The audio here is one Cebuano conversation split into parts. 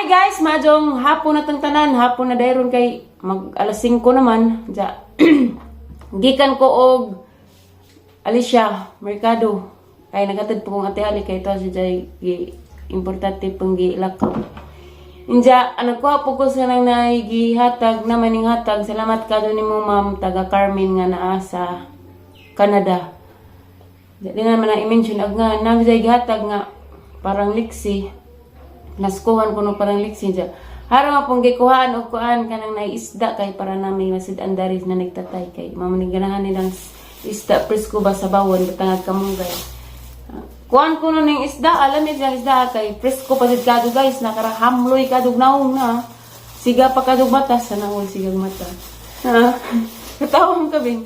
Hi guys, maayong hapon na tang tanan, hapon na dayron kay mag alas 5 naman. Ja. Gikan ko og Alicia Mercado. Kay naghatod po kong Ate Ali kay to si Jay gi importante pang gilakaw. Inja, ano ko po ko sa nang naigihatag naman ning hatag. Salamat kaayo nimo, ma'am, taga Carmen nga naa sa Canada. Di naman na i-mention ag nga nami jay gihatag nga parang liksi. Naskuhan ko no parang liksi dya. Haro nga pong gikuhaan og kuan kanang naisda kay para nami masid-an dari na nagtatay kay mao ni ganahan nilang isda presko ba sa bawon batangag kamunggay. Kuan ko no ning isda, alam ni siyang isda kay presko pa jud kado guys, nakarahamloy kadug naong na. Siga pa kadug mata sa naong sigag mata. Ha? Katawang ka, bing.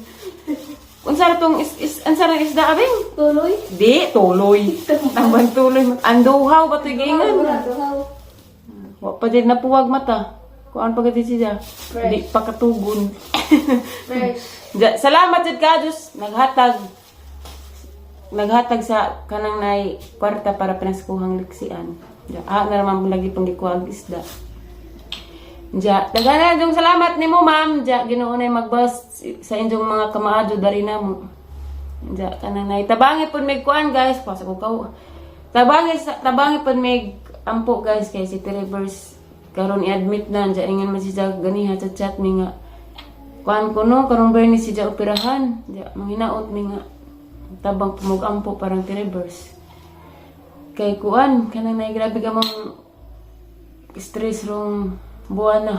Unsa ra tong is, is unsa ra isda, abing? Tuloy? Di tuloy. Tamban tuloy. Anduhaw ba to'y giingan? Wala, duhaw. Wa pa din napuwag mata. Kuan pa gid siya. Fresh. Di pa katugon. Fresh. Ja, salamat jud ka Diyos naghatag. Naghatag sa kanang nay kwarta para pinaskuhang liksian. Ja, ah, na naman lagi pang gikuha og isda. Ja, daghan na jung salamat nimo, ma'am. Ja, Ginoo nay magbas sa inyong mga kamaadyo dari namo. Ja, kanang nay tabangi pud mig kuan guys, pasa ko kaw. Tabangi pud mig ampo guys kay si Trevor's karon i-admit na ja, ingon man siya ganiha sa chat mi nga kuan ko no karon Bernie siya operahan. Ja, manghinaot mi nga tabang pumug ampo parang Trevor's. Kay kuan kanang nay grabe ka mong stress rong buwan na.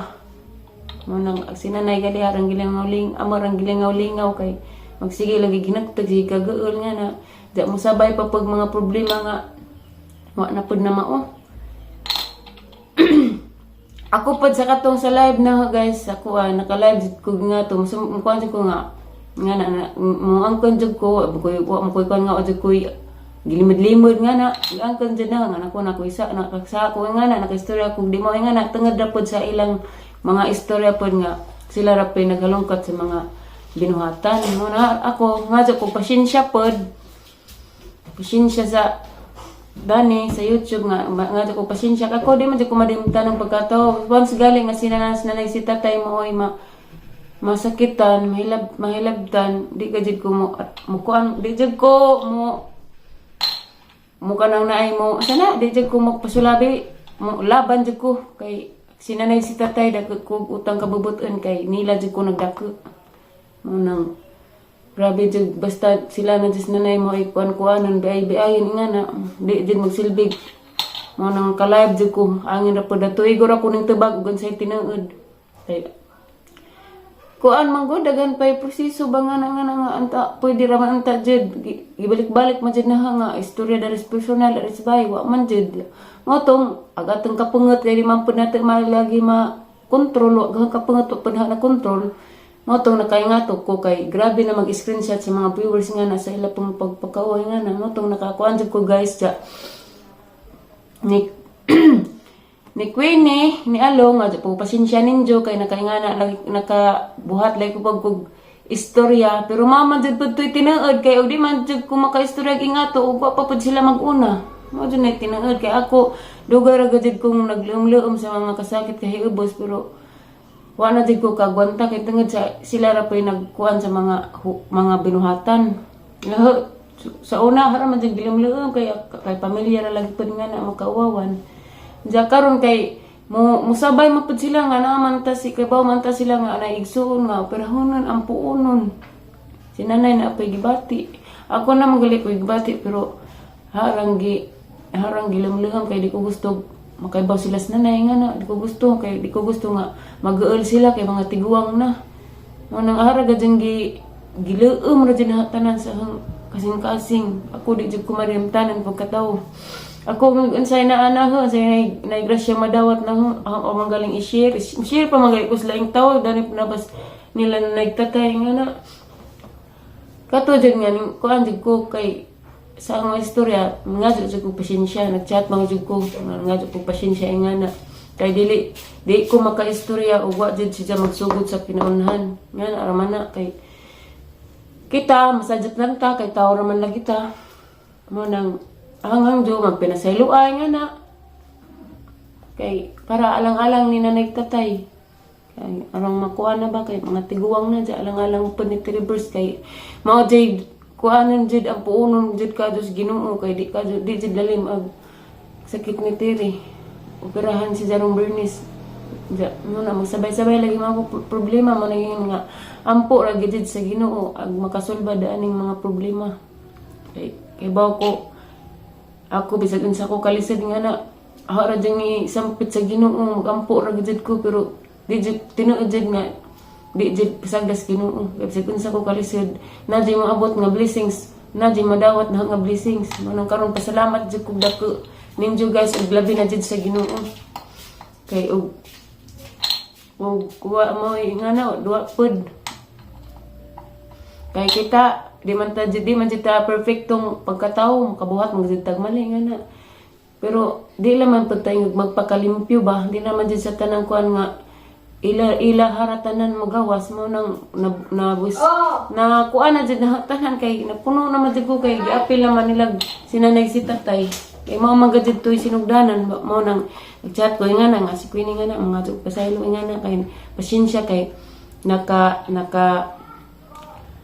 Mo nang sinanay gali arang gilingaw-ling amo rang gilingaw-lingaw kay magsige lagi ginagtag sige kagaol nga na di mo sabay pa pag mga problema nga wa na pud na mao. Ako pod sa katong sa live na guys, ako ah, naka-live jud ko nga to, mukuan jud ko nga nga na, na mo angkon jud ko, ko wa mo ko kuan nga jud ko gilimod-limod nga na, angkon jud na nga nako na ko isa nakaksa ko nga na nakaistorya ko di mo nga na tungod ra pod sa ilang mga istorya pod nga sila ra po'y naghalongkat sa mga binuhatan mo na. Ako nga jud ko pasensya pod, pasensya sa dani sa YouTube nga nga jud ko pasensya ako, di man jud ko madimta ng pagkatao. Once gali nga sinanas na si tatay mo oy ma masakitan, mahilab mahilabtan, di ka jud ko mo mo kuan, di jud ko mo mo kanang naay mo sana, di jud ko mo pasulabi mo, laban jud ko kay sinanay si tatay, dako ko utang kabubuton kay nila jud ko nagdako mo nang grabe jud. Basta sila na jud nanay mo ay kuan kuanon biay biayon nga na di jud magsilbig mo nang ka-live jud ko angin ra pod tuig ra ko ning tubag ug unsay tinuod kay kuan man gud daghan pay proseso ba nga na nga anta pwede ra man anta jud. Gibalik-balik man jud na nga istorya dari sa personal dari sa bahay wa man jud mo tong agatong kapungot kay di man pud nato lagi ma kontrol, wa gahang kapungot wa pud na kontrol mo tong nakaingato ko kay grabe na mag-screenshot sa mga viewers nga na sa ila pong pagpakaoy nga na mo tong nakakuan jud ko guys ja ni Queenie, ni Along, nga po pasensya ninyo kay nakaingana lagi nakabuhat lagi ko pag kog istorya, pero mama jud pud to'y tinuod kay og di man jud ko makaistorya og ingato ug wa pa pud sila mag-una. Mo jud na tinuod kay ako dugay ra gud kong nagluom-luom sa mga kasakit kay ubos, pero wa na jud ko kagwanta kay tungod sa sila ra po'y nagkuan sa mga mga binuhatan. Laho, sa una hara man jud gilom-luom kay kay pamilya ra lagi pud nga na makauwawan. Diya karon kay mo musabay man pud sila nga naa man ta si kay baw man ta sila nga naigsuon nga operahonon ang puonon. Si nanay na apay gibati. Ako na magali ko gibati, pero harang gilom-luom kay di ko gusto makaibaw sila sa nanay nga na di ko gusto kay di ko gusto nga mag-uol sila kay mga tiguang na. Mo nang ara ga dyan gi giluom ra dyan tanan sa kasing-kasing. Ako di jud ko marimtanan pagkatawo. Ako unsay na ana ho, unsay na na grasya madawat na ho, ang ang galing i-share, share pa magaling ko sa laing tawo dani nabas nila na nagtatay nga na. Kato jud nga ning kuan jud ko kay sa ang istorya nga jud ko pasensya, nagchat mga jud ko nga jud ko pasensya nga na kay dili di ko makaistorya ug wa jud siya magsugod sa kinaunhan nga na ra man na kay kita masadyot lang ta kay tao ra man lagi ta mo nang hanghang jo magpinasayloay nga na. Kay para alang-alang ni nanay, tatay. Kay arang makuha na ba kay mga tiguang na dya, alang-alang po ni Trivers kay mao jay kuanon jud ang puonon jud ka sa Ginoo kay di ka di jud lalim ang sakit ni Terry. Operahan si Jarong Bernice. Ja, mo na magsabay-sabay lagi mga problema mo na yun nga ampo ra gid sa Ginoo ag makasulba daaning mga problema. Kay baw ko ako bisag unsa ko kalisod nga na ako ra jud ni sampit sa Ginoo, magampo ra gid ko, pero di jud tinuod jud nga di jud pasagdas Ginoo. Kay bisag unsa ko kalisod, na jud moabot nga blessings, na jud madawat na nga blessings. Manong karon pasalamat jud kog dako ninyo guys, ug labi na jud sa Ginoo kay og og kuha mo nga na duwa pud kay kita di man jud ta perfectong pagkatao, makabuhat man jud tag mali nga na. Pero di lang pud tayo magpakalimpyo ba, di naman jud sa tanang kuan nga ila ila haratanan magawas mo nang na, na, bus, na kuan na jud na tanan kay napuno na man jud ko kay giapil naman nila sinanay si tatay kay mao man gud to'y sinugdanan ba, mao nang nag-chat ko nga na nga si Queenie nga na mga jud pasaylo nga na kay pasensya kay naka naka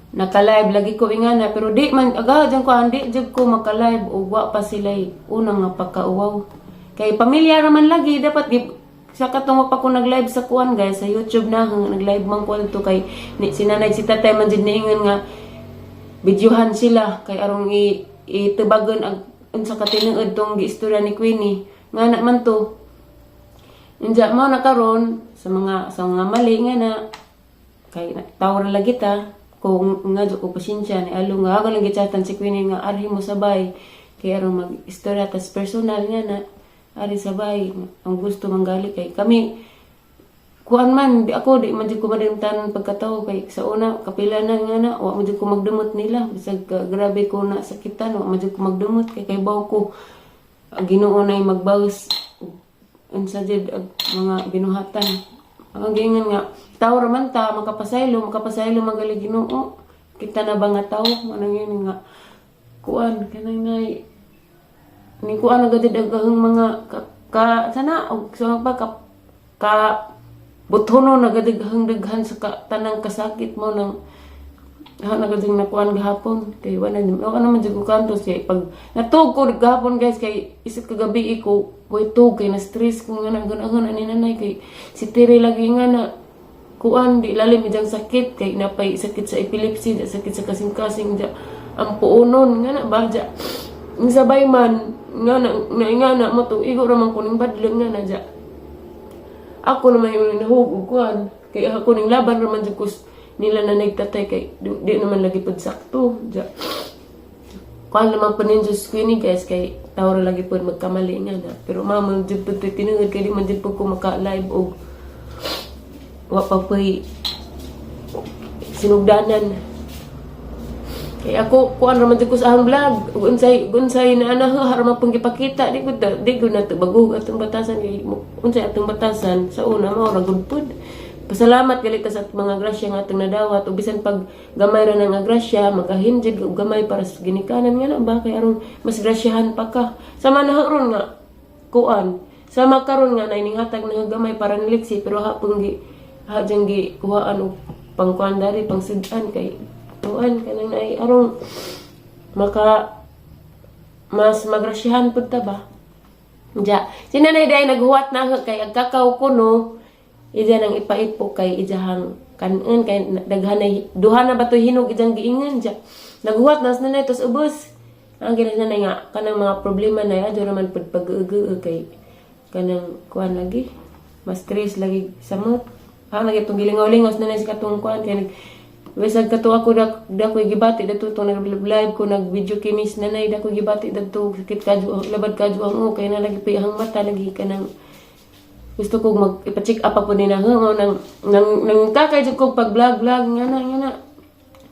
naka-live lagi ko ingana, pero di man aga dyan ko di jud ko maka-live ug wa pa sila unang nga pagkauwaw kay pamilya ra man lagi dapat di, sa katong wa pa ko nag-live sa kuan guys sa YouTube na hang nag-live man ko adto kay ni, sinanay si tatay man jud niingon nga videohan sila kay arong i itubagon ang unsa ka tinuod tong giistorya ni Queenie nga na man to. Unja mo na karon sa mga mali nga na kay tawo ra lagi ta kung nga jud ko pasensya ni alo nga ako lang gichatan si Queenie nga arhi mo sabay kay aron mag istorya tas personal nga na ari sabay ang gusto manggali kay kami kuan man di ako di man jud ko madimtanon pagkatawo kay sa una kapila na nga na wa man jud ko magdumot nila bisag grabe ko na sakitan, wa man jud ko magdumot kay kaybaw ko ang Ginoo nay magbawas unsa jud ag mga binuhatan. Ang giingon nga tao ra man ta, makapasaylo, makapasaylo magali Ginoo. Kita na ba nga tao manang yun nga kuan kanang nay ni kuan na gud ang mga ka sana og sa pa ka, ka buthono na gud ang daghan sa ka, tanang kasakit mo nang ha na gud nakuan gahapon kay wala wala naman jud ko kantos kay pag natug ko gahapon guys kay isip kagabi ko koy tug kay na stress ko nga nagunahon ani nanay kay si Tere lagi nga na kuan di lalim ijang sakit kay napay sakit sa epilepsy da, sakit sa kasing-kasing da, ang puonon nga na ba ja. Ang sabay man nga na nga na mo to igo ra man ko ning badlong nga na ja. Ako naman yung nahug og kuan kay ako ning laban ra man jud ko nila na nagtatay kay di naman lagi pud sakto ja. Kuan naman po ninyo sa Queenie guys kay tao ra lagi pud magkamali nga na, pero mama jud pud to'y tinuod kay di man jud pud ko maka live og wa pa po'y sinugdanan. Kay ako kuan ra man jud ko sa ahang vlog ug unsay unsay na ana ha ra man pong gipakita, di ko na to bago atong batasan kay unsay atong batasan sa una mao ra gud pud. Pasalamat gali ta sa mga grasya nga atong nadawat ug bisan pag gamay ra na nga grasya, magahin jud og gamay para sa ginikanan nga na ba kay aron mas grasyahan pa ka. Sama na ron nga kuan sama karon nga na hatag na nga gamay para ni Lexi, pero hapon gi ha jang gi kuhaan og pangkuan dari pangsud-an kay kuan kanang naay aron maka mas magrasyahan pud ta ba. Ja, si nanay day naghuwat na ako kay ang kakaw kuno ija nang ipaipo kay ijahang kanon kay daghan na duha na ba to hinog ijang giingan ja. Naghuwat na sa nanay tos ubos. Ang gina nanay nga kanang mga problema na adyo naman pud pag kay kanang kuan lagi mas stress lagi samot. Ha lagi itong gilingaw-lingaw sa nanay sa katong kuan kay nag bisag kato ako da, da ko gibati dadto tong nag live ko, nag video kinis nanay, da ko gibati dadto sakit kadyo labad kadyo ang o kay na lagi pa ang mata lagi kanang gusto ko mag ipa-check up ako ni na nang nang nang kakay jud ko pag vlog vlog nga na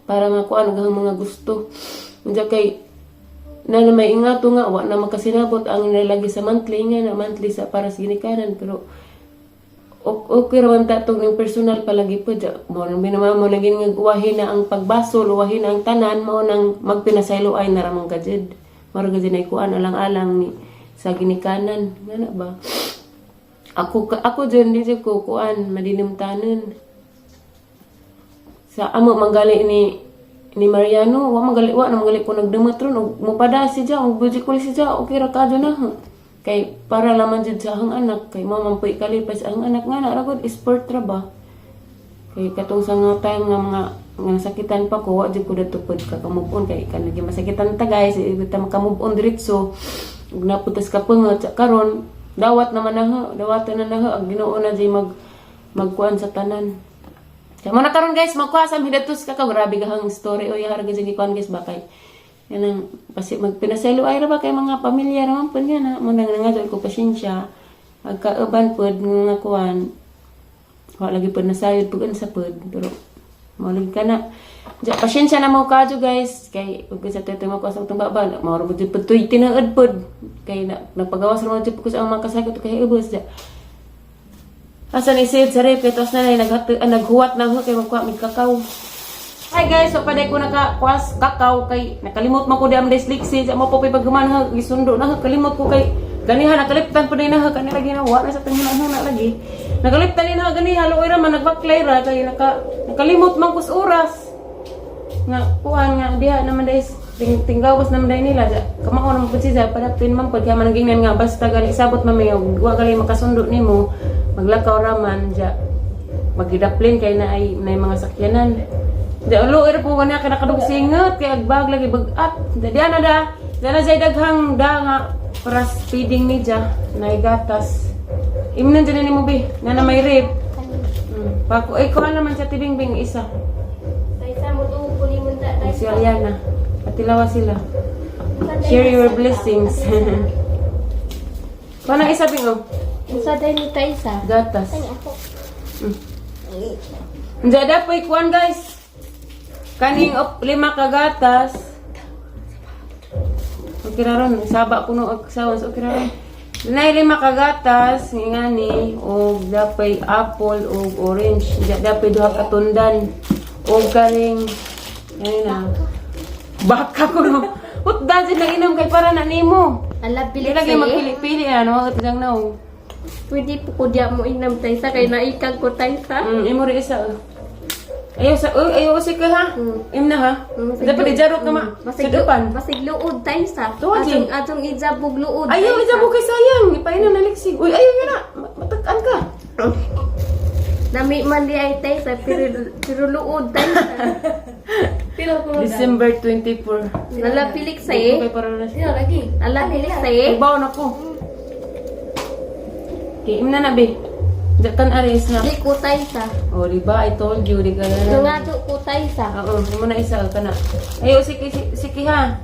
para makuan ang mga gusto. Unja kay na na may ingato nga wa na makasinabot ang nilagi sa monthly nga na monthly sa para sa ginikanan, pero okay ra man ta tong ning personal palagi po ja mo nang binama mo naging nga uwahin na ang pagbasol, uwahin na ang tanan, mao nang magpinasaylo ay naramang gajed maro gajed ay kuan alang-alang ni sa ginikanan nga na ba. Ako dyan, di jud ko kuan madinumtanon. Sa amo manggali ni Mariano, wa na manggali ko nagdumot ron og mopada si ja, og buji ko si ja, okay ra kadyo na ha. Kay para laman jud sa ahang anak, kay mo man puy kalipay sa ahang anak nga na ra gud sport ra ba. Kay katong sa nga time nga mga nga nasakitan pa ko, wa jud ko dato pod ka move on, kay kan lagi masakitan ta, guys, di ta maka-move on diretso. Ug naputas ka pangat sa karon, dawat naman na ha, dawatan na na ha, ang Ginoo na jay magkuan sa tanan. Kaya mo na karon, guys, magkuha sa hidatos ka, grabe gahang story oy, harga jud gikuan, guys, bakay. Yan ang pasi magpinaselo ay ra ba kay mga pamilya ra man pud nga na mo nang nangadol ko pasensya. Agkauban pud nga kuan. Wa lagi pud nasayod pud unsa pud, pero mo lagi ka na. Ja, pasensya na mo kadyo, guys, kay ug sa teto mo ko sa atong baba, mao ra jud pud tuy tinuod pud kay na, nagpagawas ra mo jud pud ko sa ang mga kasakit kay ubos ja. Asa ni Sid sa rep, tos na na naghuwat na ho kay magkuha mig kakao. Hi guys, so paday ko nakakuas kakao kay nakalimot man ko di am dyslexia, sa mo po pay paghuman ha gisundo na ha, kalimot ko kay ganiha nakaliptan pa na ha kani lagi na wa na sa tanghuna lagi. Nakaliptan ni na ganiha, luoy ra man nagbaklay ra kay nakalimot man ko sa oras. Nga kuan nga diha naman dai tinggawas naman dai nila ja. Kamao naman pud siya padapin man pud kaya man nagingnan nga basta gali sabot man may wa gali makasundo nimo, maglakaw ra man ja, magidaplin kay na ay na mga sakyanan. Di ulo ira po kaniya kay nakadugsingot kay agbag lagi bagat. Di ana da. Di ana jay daghang da nga para feeding ni ja nay gatas. Imnan dyan nimo bi na na may rib. Pako ay kuha naman sa tibingbing isa. Taysa mo to kunin mo ta. Si Ariana. Patilawa sila. Share your blessings. Kuha isa, bing oh. Unsa day ni Taysa? Gatas. Ay ako. Diyan da po ikuan, guys. Kaning op, lima ka gatas. Okay ra ron, saba kuno og sawas, okay ra ron. Nay lima ka gatas ngani og dapay apple og orange. Diyan dapay duha ka tundan og kaning ano na. Baka kuno. Hutdan sila inom kay para na nimo. Ala Dili bilik lagi sa magpili-pili ano, hutdang na. Pwede po ko diya mo inam, Taysa, kay naikag ko, Taysa. Imo ri isa. Oh. Ayaw sa, oh, ayaw si ka ha. Im na ha. Dapat ijaro ka ma. Basig, Sa dupan. basig luod, Taysa. Tuwa, Atong Jing. atong ijabog luod. Ayaw, Taysa. ijabo kay sayang. Ipainom na liksig. Uy, ayaw yun na. Matakan ka. Nami man di ay Taysa, pero luod, Taysa. Pila ko December 24. Nala pilik sa eh. Okay, para na siya. Sino lagi? Nala pilik sa eh. Ibaw na ko. Okay, im na na, be. Diyan aris na. Di ko, Taysa. Oh, di ba? I told you, di ka na. Nungato ko, Taysa. Oo, mo na isa ka na. Ayaw, sige, sige, sige ha.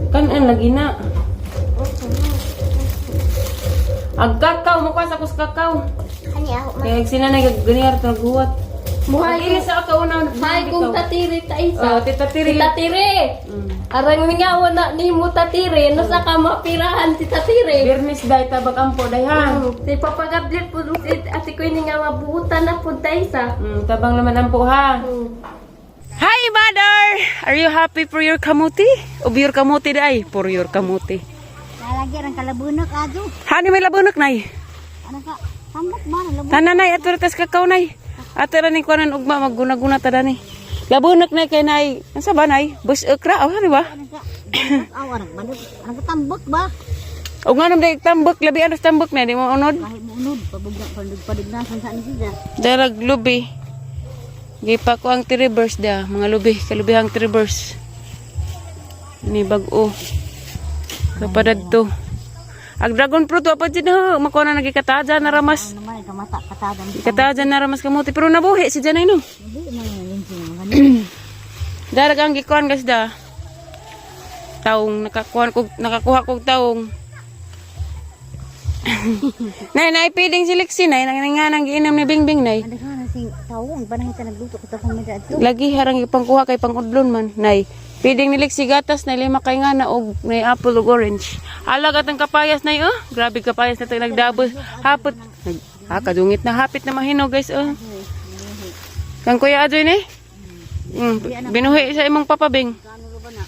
Kanan lagi na. Ag kakao, mukha sa kus kakao. Ani ako Kaya sina na ganiyar naghuwat. Muhay Ang sa ka una. Hay kung tatiri, Taysa. Oh, tita Tiri. Tatiri. Arang mingaw na nimo tatiri, nasa ka mapirahan si tatiri. Birnis day tabag ampo day ha. Si papagablit po si ate ko ini nga mabuhutan na po, Taysa. Tabang naman ampo ha. Hi, mother! Are you happy for your kamuti? Of your kamuti day? For your kamuti. Lalagi ang kalabunok ato. Hani may labunok nay. Ano ka? Tambok ba na labunok? Tanan nay ato tas kakao nay. Ato ra ni kuanan ugma magguna-guna ta dani. Labunok nay kay nay. Unsa ba nay? Bus okra oh, di ba? Ano ka? Tambok aw arang manok. Ano ka tambok ba? Og nganom day tambok, labi anos tambok na di mo unod. Kahit mo unod pabugna pandug padugnasan sa ani siya. Darag lubi. Gipa ko ang reverse da, mga lubi, kalubihang reverse. Ni bag-o. Kapadad to. Ag dragon fruit wa pa jud na makuha na nagikataja na ramas. Ano man kamata katadan. Ikataja na ramas kamuti pero nabuhi si Janay no. Hindi man yung linsi mga ganun. Darag ang gikuan gas da. Taong nakakuha kog taong. Nay, nay piling si Lexi nay nang nga nang giinom ni Bingbing nay. Ano ka na sing tawong panahita nagluto ko ta kung may adto. Lagi harang ipangkuha kay pangudlon man nay. Piling ni Lexi gatas nay lima kay nga na og nay apple ug orange. Alag atang kapayas nay oh. Grabe kapayas na tag nagdabos. Hapot nag, ah, kadungit na hapit na mahinog, guys oh. Kang Kuya Adoy ni? Binuhi sa imong papa Bing. Kano ba na?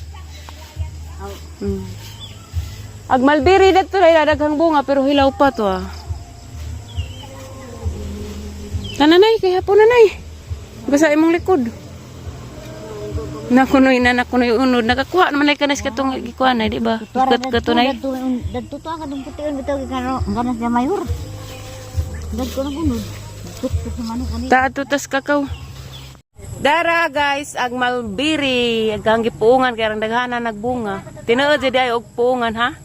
Ag mulberry dito ay daghang bunga pero hilaw pa to ah. Tananay, kay hapon nanay. Basta imong likod. Nakunoy na nakunoy unod. Nakakuha naman ay kanas katong gikuha na, di ba? Kat katunay. Dadto dadto to ka dong pution bitaw kay kano ganas na mayor. Dadto na gunod. Tuk tuk sa manok ani. Tato tas kakao. Dara guys, ag malbiri, ag ang gipuungan kay arang daghana nagbunga. Tinuod jud ay og puungan ha.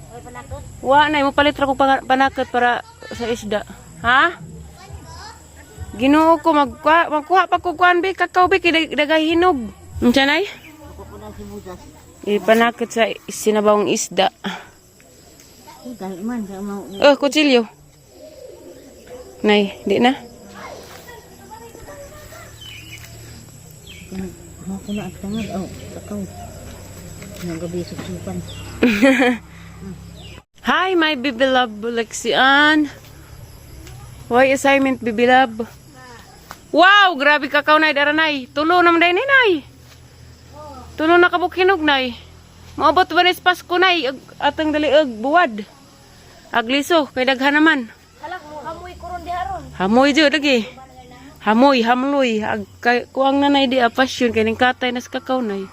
Wa na mo palit ra ko panakot para sa isda. Ha? Ginoo ko magkuha, magkuha pa ko kuan bi kakao bi kay daghay hinog. Unsa nay? Ipanakot sa sinabawang isda. Dahil man sa mga Oh, kutsilyo. Nay, di na. Mga kuna at tangad, oh, kakao. Nang gabi suksukan. Hi, my baby love Lexian. Why assignment, baby love? Wow, grabe kakaw nay daranay. Tulo naman day nay. Tulo na kabuk hinog nay. Maabot ba ni sa Pasko nay atang dali og buwad. Agliso kay daghan naman. Halak mo hamoy kuron di haron. Hamoy jud lagi. Hamoy, hamloy. Ag kay, kuang nanay di a passion kay ning katay nas kakaw nay.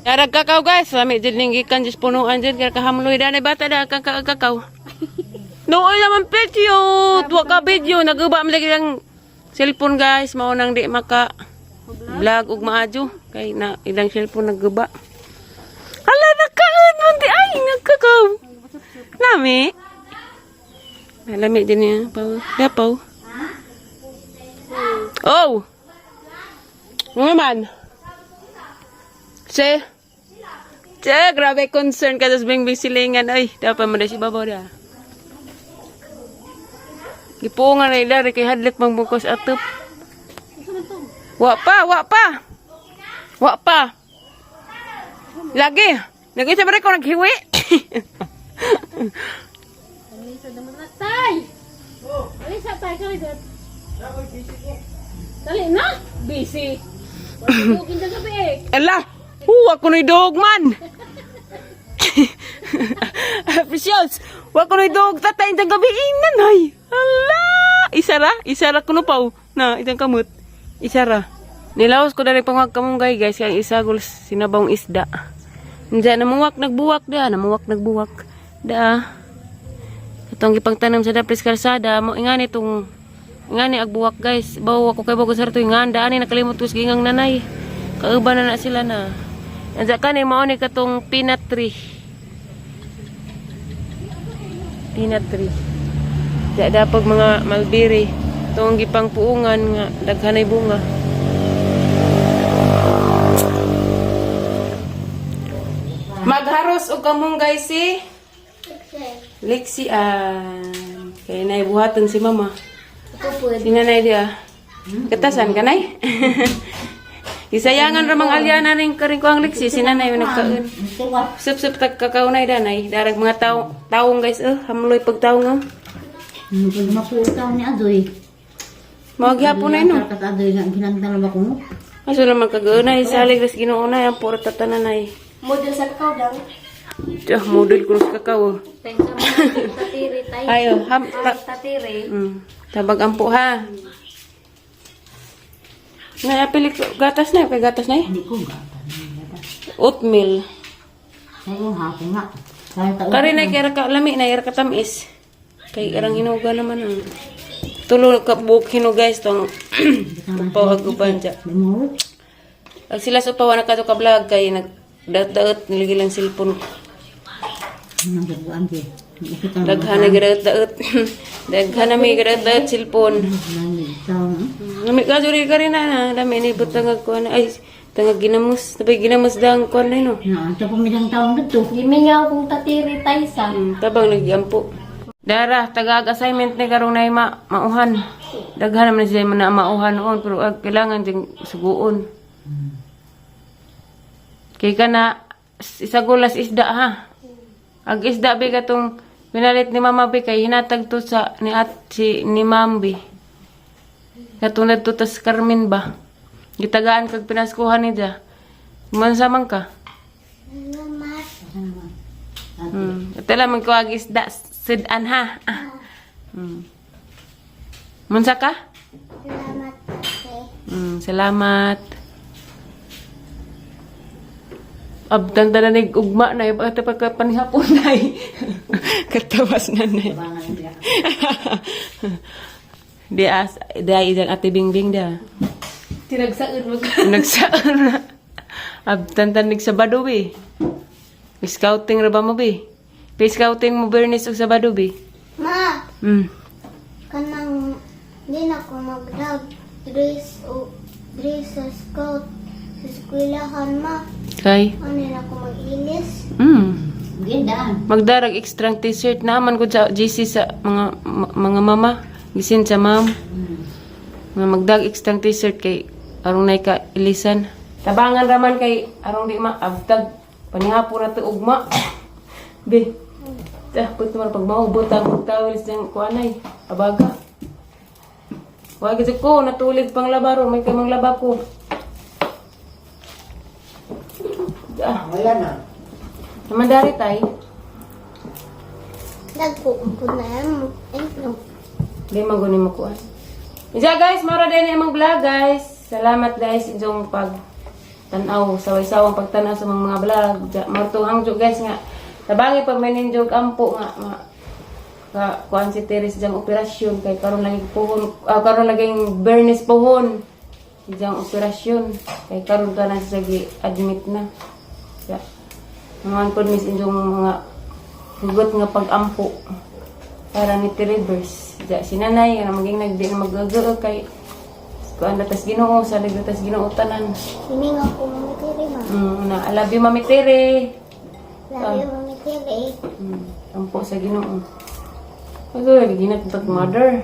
Darag kakao guys, lami jud ning gikan jud punuan jud kay kahamloy danay bata da kang kakao. Nooy naman video, wa ka video naguba man lagi ang cellphone guys, mao nang di maka vlog og maadyo kay na ilang cellphone nagguba. Hala nakaon man di ay nagkakaw. Lami. Lami din niya, paw. Dapaw. Oh! Ano naman? Che? Che, grabe concern ka sa bingbing silingan. Ay, dapat mo na si babaw da. Gipuungan na ila, kay hadlok mangbukos atop. Wa pa, wa pa. Wa pa. Lagi. Nag-isa ba rin ko naghiwi? Tay. Alisa tay kali dot. Dali na. Busy. Wala ko gabi eh. Ala! Huwa ko na'y dog man! Precious! Wa ko na'y dog tatay itang gabi inan ay! Ala! Isara? Isara ko no paw. Na, itang kamot. Isara. Nilawas ko dali pangwag kamunggay guys kay ang isagol sinabawng isda. Diyan namuwak nagbuwak da, namuwak nagbuwak da. Atong gipangtanom sa daplis kalsada mo ingani tong ingani agbuwak guys. Bawa ko kay bago sa to ingan daan ni nakalimot ko sa gingang nanay. Kauban na na sila na. Ansa kani mao ni katong peanut tree. Peanut tree. Di dapag mga mulberry. Tong gipangpuungan nga daghanay bunga. Magharos og kamunggay si Lexian. Kay nay buhaton si mama. Ako po. Si nanay dia. Katasan ka nay? Gisayangan ra mang alyana ning karing ko ang Lexi si nanay yung nagkaon. Sup-sup tag kakao nay danay. Darag mga taong taong guys oh, hamloy pag taong oh. Pag maputaw ni Adoy. Mao gyapon nay no. Kat Adoy nga ginagdala ba ko mo? Aso naman kagaunay salig ras Ginoo nay ang puro tatananay. Model sa kakao daw. Tiyo, model ko sa kakao. Thanks sa mga tatiri tay. Ayo, ham ta, Tatiri. Tabag ampo ha. Nay, apili ko gatas na, kay gatas na eh. Hindi ko gata. Oatmeal. Sayo hapon nga. Kaya taon. Kari na kay ka lami na ka tamis. Kay irang hinuga naman ang tulo ka buok hinog guys tong upaw ag uban dya. Mo. Ag sila sa upaw na kadto ka vlog kay nag daot-daot niligi lang cellphone. Nang gabuan di. Daghan na gadaot-daot. Daghan na may gadaot-daot cellphone. Nang Lami ka juri ka rin na lami ni butang ag kuan ay tangag ginamos tapay ginamos dang kuan na no. Na, sa pamidang taon dito. Gimingaw kong tatiri tay sa. Tabang nagyampo. Dara, tagag assignment ni karong nay ma mauhan. Daghan naman siya man na mauhan noon pero ag, kailangan ding suguon. Kay kana isagulas isda ha. Ag isda bi katong pinalit ni Mama bi kay hinatag to sa ni at si ni Mambi. Katong to tas Carmen ba. Gitagaan kag pinaskuhan ni ja. Mansa man ka. Ito lang magkuwag isda sudan ha. Ah. Munsa ka? Salamat, ate. Salamat. Abdang dala ni ugma na iba ata pagka panihapon na. Katawas na na. Tabangan niya. Di as di ay idang Ate Bingbing da. Tinagsaon mo ka. Nagsaan na. Abtan tanig Sabado be. Scouting ra ba mo be? Pe scouting mo Bernice og Sabado be. Ma, kanang di na ko mag-drag dress o dress sa scout sa eskwelahan, ma. Kay. Ano na ko mag-ilis? Ganda. Magdarag extra t-shirt naman ko sa GC sa mga mga mama. Gisin sa ma'am. Nga magdag extra t-shirt kay arong nay ka ilisan. Tabangan raman kay arong di ma abtag panihapon na to ugma. Be. Ta put man pag maubot ang tawilis diyang kuanay abaga. Wa gid ko natulig pang labaro may kay manglaba ko. Ah, Wala na. naman dari tay. Dagko ko na yan mo. Eh, no. Di man guni makuha. Isa guys, mara din imong vlog guys. Salamat guys inyong pag tanaw, saway-sawang pagtanaw sa mga vlog. Ja, martong ang guys nga. Tabangi pag may ninjog ampo nga nga ka kuan si Teres jang operasyon kay karon lagi puhon, ah, karon laging Bernice puhon jang operasyon kay karon ka na siya gi admit na. Ja. Naman po miss inyong mga hugot nga pag-ampo para ni Rivers. Ja, si nanay, nga maging nagdi na magagawa kay kuan latas Ginoo, salig latas Ginoo tanan. Hininga ko mamitiri, ma. Na I love you, Mami Tere. Love you, Mami Tiri. Ampo sa Ginoo. Agoy, ginatag mother.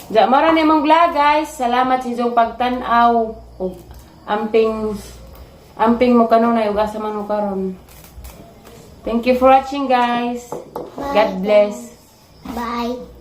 Ja, mara ni mong vlog guys. Salamat sa inyong pagtan-aw ug amping amping mo kanunay ug asa man mo karon. Thank you for watching guys. Bye, God bless. Bye.